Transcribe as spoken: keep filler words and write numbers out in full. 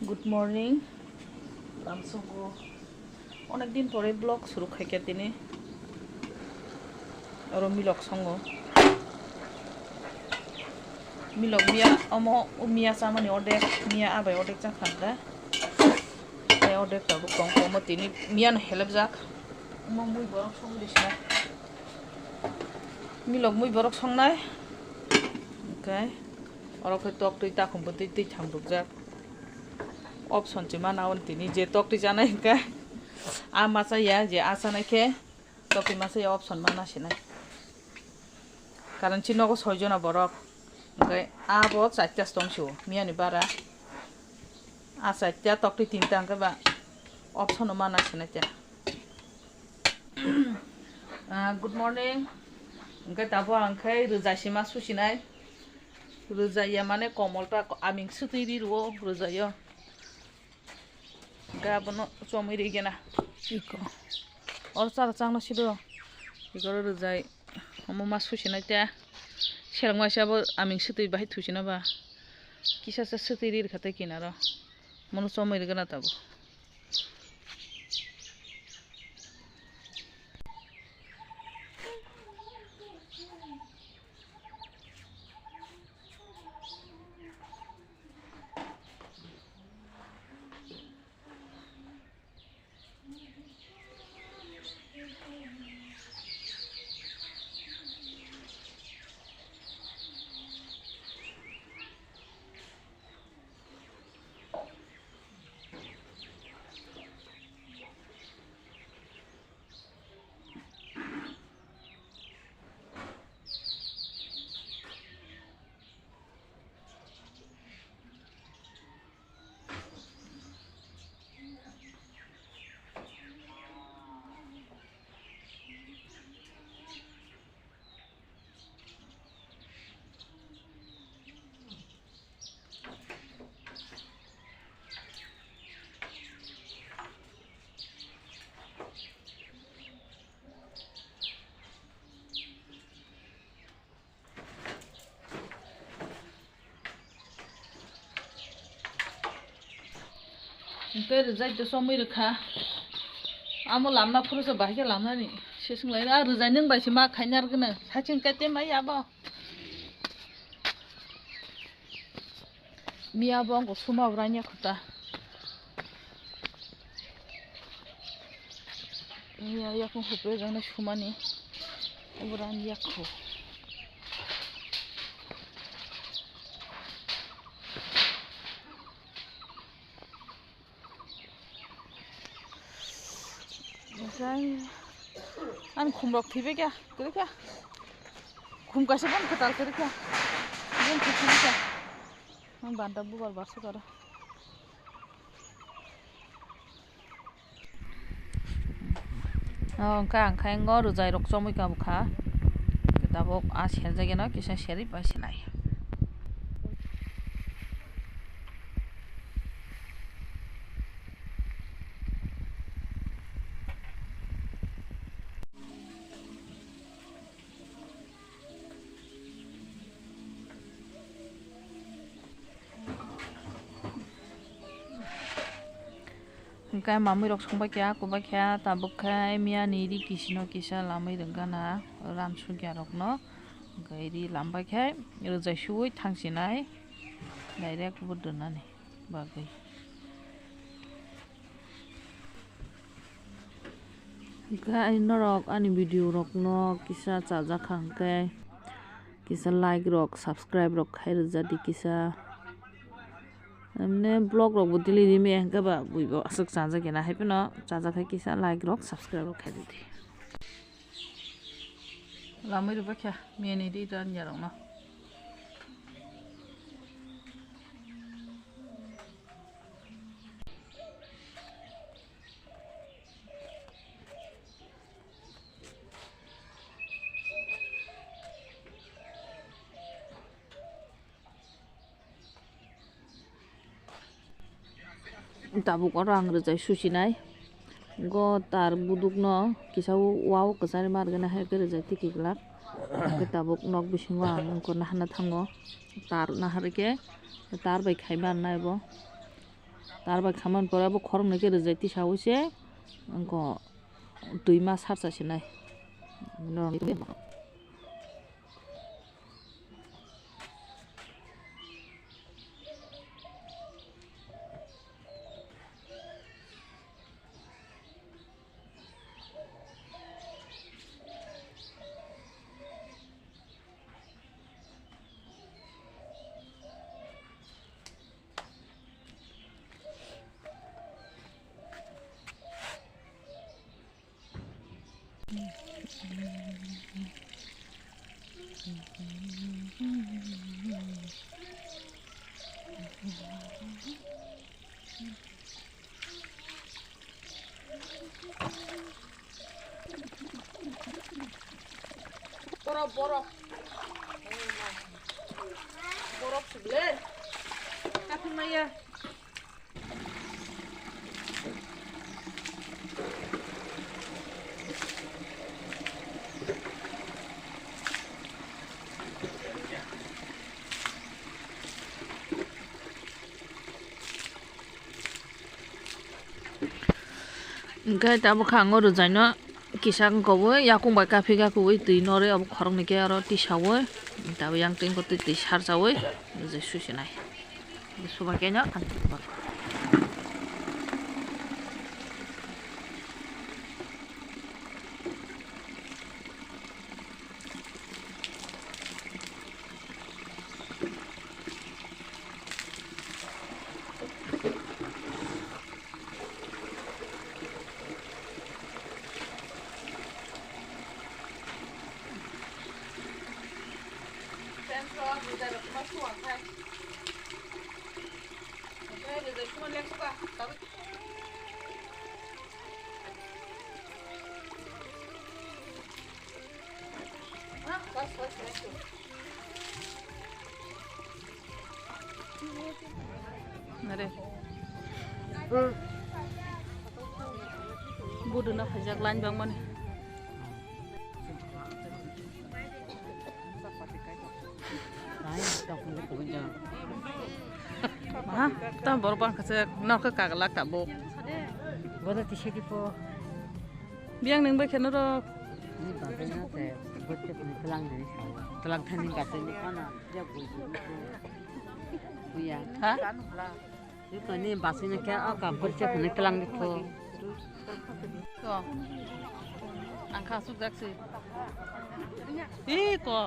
Good morning. Lamsogo. Onek din pore vlog suru khaikha tini. Oro milok songo. Milok miya omo miya chamani ordek, miya abai ordek chakha da. Tei ordek tabuk tong omo tini miya no helep jak. Omo mui borok song di sina. Milok mui borok songnai. Oke. Oro khe tok twi takhum bo twi twi thang rukjak. Option se mana on tini je tok twi chanai hwnkhe. A masa ya je a chanai khe tok twi masa ya option mana sinai. Karon si nogo soi jona borok. Hwnkhe a bo chaita tong sio miya ni bara. A chaita tok twi tinta hwnkhe ba option o mana sinai te. Ah, good morning. Hwnkhe tabuk ang khe rwjai sima susinai. Rwjai ya mane komol ta aming swtwi ri rwo rwjai o. Hwnkhe abono chomwi ri gena. Iko. Or chara changna sido. Iko rwjai. Omo ma susinai ta. Seleng ma se abo aming swtwi bahai thusina ba. Kisa se swtwi ri rwkha tei kinaro. Mono chomwi ri gena tabuk. Hwnkhe rwjai to chomwi rwkha. Amo lamna phuru se bahai khe lamnani. Sesung lai a rwjai nwng bai se ma khaina rwgwno. Sachung kete mai abo. Miya bo wngkha suma bo rani khuta. Miya yakung hupre jangna sumani. Bo rani yakho. Ani khumrok thwibai kha, kwrwi kha. Khum kaisa bang kwtal kwrwi kha. Bang kwrwi kha. Ang banda bubar barsa karo. O, hwnkhe ang khe ngo rwjai rok chomwi ka bwkha. Tabuk a serjageno kisa serwi pai sinai. Hwnkhe mamwi rok songbai kha, kubai kha, tabuk khe miya ni ri kisino kisa lamwi rwgana ran sugya rokno. Hwnkhe ri lambai khe rwjai suwi thangsinai direct bo donani bagwi. Hwnkhe ani norok ani video rokno kisa chajakha hwnkhe kisa like rok subscribe rok khai rwjadi kisa. Emne vlog rok bo daily rimaya hwnkhe ba buibo aswk chajakya na haiphano chajakha kisa like rok subscribe rok khai rwdi. Lamwi rwbaikha miyani ri ranya rokno. Tabuk oro ang rwjai susinai. Go tar budukno kisa o wa o kwchari ma rwgana hai khe rwjai tiki glak. Hwnkhe tabuk nok bisingo ang wngkha nahana thango. Tar naharwi khe tar bai khai ma rwnai bo. Tar bai khaman pore abo khoroknwi khe rwjai tisaui se, wngkha twi ma sarsa sinai. Borok, borok. Borok sibile. Kathi maya. Hwnkhe tabuk kha ang o rwjaino kisa wngkha bo yakung bai kaphi kakuwi twi norwi abo khoroknwi khe oro tisaui tabuk yang twi twi sarsaui je susinai. Subaikhe no. Nare. Budu na phaijak line bangmani. Ha, tam borok bang kha se nokha kaglak tabuk. Bodo tise dipo. Biyang nang bai kheno rok. Ni bagwi na te botte phone tlang de. Tlang thani gate ni kana ya bui bui. Buya. Ha? Iko ni basina khe o ka borche khone tlang di pho. Ko. Ang kha suk jak si. Iko.